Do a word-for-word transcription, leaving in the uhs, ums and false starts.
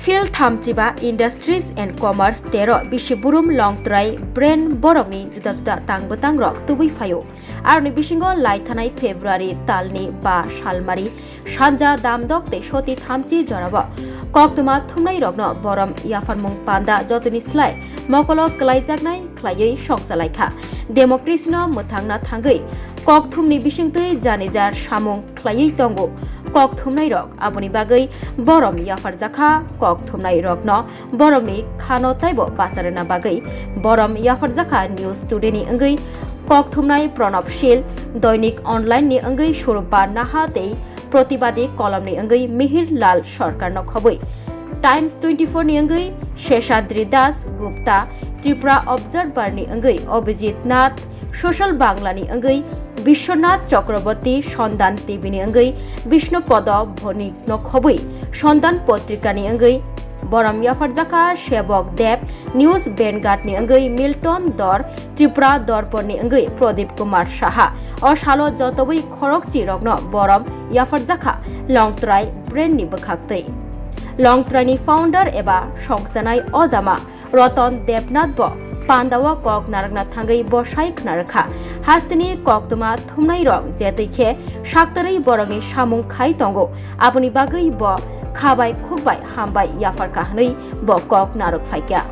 Phil thamchiba Industries and Commerce tero bisi burum Longtrai brand borokni juda juda tang bwtang rok tubui phaio. Aroni bisingo lai thanai February talni ba salmari sanja damdok tei soti thamchi jorao koktwma thumnai rokno borom yapharmung panda jotoni slai mokolo kwlaijaknai khlaiwi songchalaikha. Democracy no mwthangna thangwi kokthumni bisingtwi janijar samung khlaiwi tongo kokthumnairok, aboni bagwi borom yapharjakha. Kokthumnairokno borokni khano taibo bacharwna bagwi borom yapharjakha News Today ni wngwi kokthumnai Pranab Shil, Doinik Online ni wngwi Surupba Naha tei Pratibadi Kolomni wngwi Mihir Lal Sarkarno khobwi, Times twenty-four ni wngwi Seshadri Das Gupta, Tripura Observer ni wngwi Abhijit Nath, Social Bangla ni wngwi Biswanath Chakraborty, Sondan T V ni wngwi Bishnu Podo Bhonik no khobwi, Sondan Potrika ni wngwi borom yapharjakha Sebok Deb, News Vanguard ni wngwi Milton Dor, Tripura Dorpon ni wngwi Pradip Kumar Saha. O salo jotowi khorokchi rokno borom yapharjakha Longtrai brand ni bwkhaktwi. Longtrai ni founder eba songchanai ojama Ratan Debnath bo pandao kok narwkna thangwi bwsai khna rwkha. Hasteni koktwma thumnai rok je twi khe saktarwi borokni samung khai tongo, aboni bagwi bo khabai khukbai hambai yapharkha hwnwi bo kok narwk phaikha.